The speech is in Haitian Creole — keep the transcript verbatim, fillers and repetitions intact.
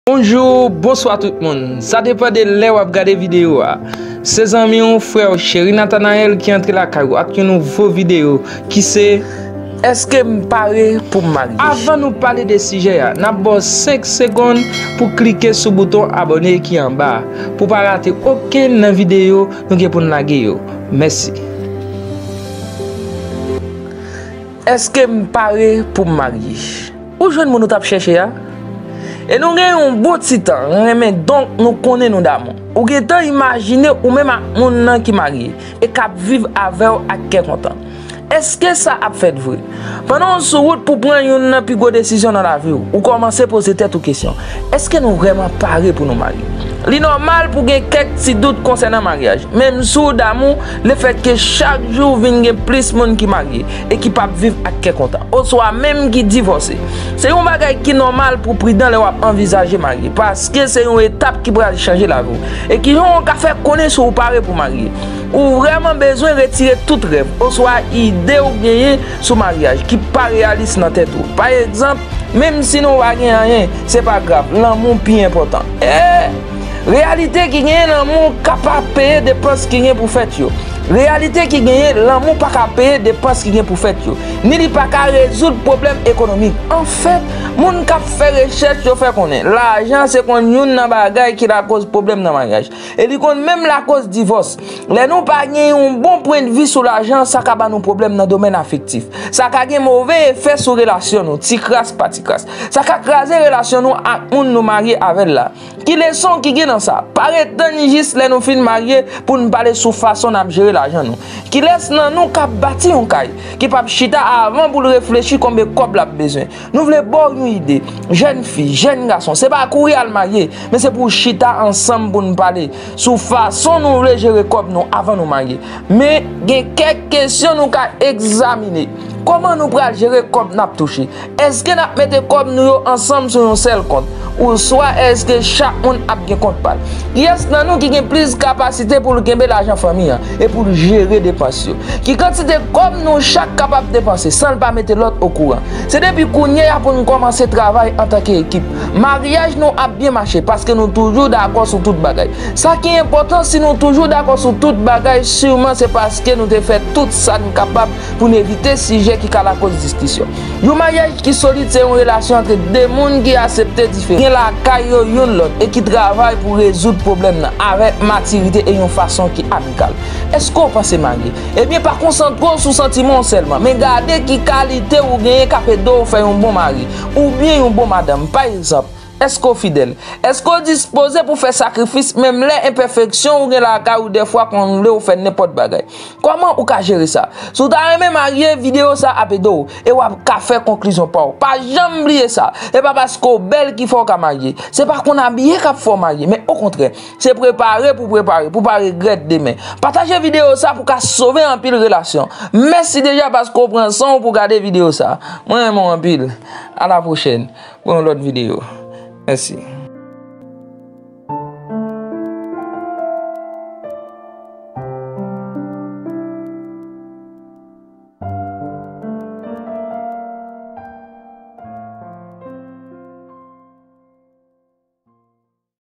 Bonjou, bonswa tout moun. Sa depann de lè w ap gade videyo a. Se zanmi w, frè w, Cheri Nathanael ki antre lakay ou ak yon nouvo videyo ki se Èske m pare pou m marye? Avan nou pale de sijè a, n ap ba w senk segonn pou klike sou bouton abòne ki anba a, pou w pa rate okenn nan videyo nou gen pou n lage yo. Mèsi. Èske m pare pou m marye? Ou jwenn moun ou t ap chèche a? E nou gen yon bon ti tan, renmen, donk nou konnen nou damou. Ou gentan imajine ou menm ak moun nan ki marye e k ap viv avè w ak kè kontan. Èske sa ap fèt vre? Pandan w sou wout pou pran youn nan pi gwo desizyon nan lavi w, ou kòmanse poze tèt ou kesyon, èske nou vrèman pare pou nou marye? Li nòmal pou gen kèk ti dout konsènan maryaj, menm si w damou, lefètke chak jou vin gen plis moun ki marye e ki p ap viv ak kè kontan, oswa menm ki divòse. Se yon bagay ki nòmal pou w pridan lè w ap anvizaje marye, paske se yon etap ki pral chanje lavi w. E kijan w ka fè konnen si w pare pou w marye? Ou vrèman bezwen retire tout rèv oswa ide w genyen sou maryaj ki pa reyalis nan tèt ou. Pa egzanp, menm si nou pa gen anyen, se pa grav, lanmou pi enpòtan. E reyalite ki genyen, lanmou ka pa peye depans ki gen pou fèt yo. Reyalite ki genyen, lanmou pa ka peye depans ki gen pou fèt yo, ni li pa ka rezoud pwoblèm ekonomik. Anfèt, moun k ap fè rechèch yo fè konnen lajan se konn youn nan bagay ki lakòz pwoblèm nan maryaj, e li konn menm lakòz divòs. Lè nou pa gen yon bon pwennvi sou lajan, sa ka ba nou pwoblèm nan domèn afektif. Sa ka gen move efè sou relasyon nou, ti kras pa ti kras. Sa ka kraze relasyon nou ak moun nou marye avè l la. Ki leson ki gen nan sa? Pa ret tann jis lè nou fin marye pou n pale sou fason n ap jere lajan nou. Kilès nan nou k ap bati yon kay, ki p ap chita avan pou l reflechi konbyen kòb l ap bezwen? Nou vle ba w yon ide. Jèn fi, jèn gason, se pa kouri al marye, men se pou w chita ansanm pou n pale sou fason nou vle jere kòb nou avan nou marye. Men, gen kèk kesyon nou ka egzamine. Kòman nou pral jere kòb n ap touche? Èske n ap mete kòb nou yo ansanm sou yon sèl kont? Oswa èske chak moun ap gen kont pa l? Kiyès nan nou ki gen plis kapasite pou l kenbe lajan fanmi an e pou l jere depans yo? Ki kantite kòb nou chak kapab depanse san l pa mete lòt okouran? Se depi kounye a pou n kòmanse travay antanke ekip. Maryaj nou ap byen mache paske nou toujou dakò sou tout bagay. Sa ki enpòtan, si nou toujou dakò sou tout bagay, siman se paske nou te fè tout sa n kapab pou n evite sijè ki ka lakòz diskisyon. Yon maryaj ki solid se yon relasyon ant de moun ki aksepte diferans, gen lakay yo youn lòt e ki travay pou rezoud pwoblèm nan avèk matirite e yon fason ki amikal. Èske w panse marye? Ebyen, pa konsantre w sou santiman w sèlman, men gade ki kalite ou genyen k ap ede w fè yon bon mari oubyen yon bon madanm. Pa egzanp, èske w fidèl? Èske w dispoze pou fè sakrifis menm lè enpèfeksyon ou gen lakay ou dèfwa konn vle w fè nenpòt bagay? Kòman ou ka jere sa? Si w ta renmen marye, videyo sa ap ede w e w ap ka fè konklizyon pa w. Pa janm bliye sa, se pa paske w bèl ki fè w ka marye. Se pa konn abiye k ap fè w marye, men okontrè, se prepare pou prepare, pou pa regrèt demen. Pataje videyo sa pou ka sove anpil relasyon. Mèsi deja paske w pran san w pou gade videyo sa. Mwen renmen w anpil. A la pwochèn pou yon lòt videyo. Mèsi.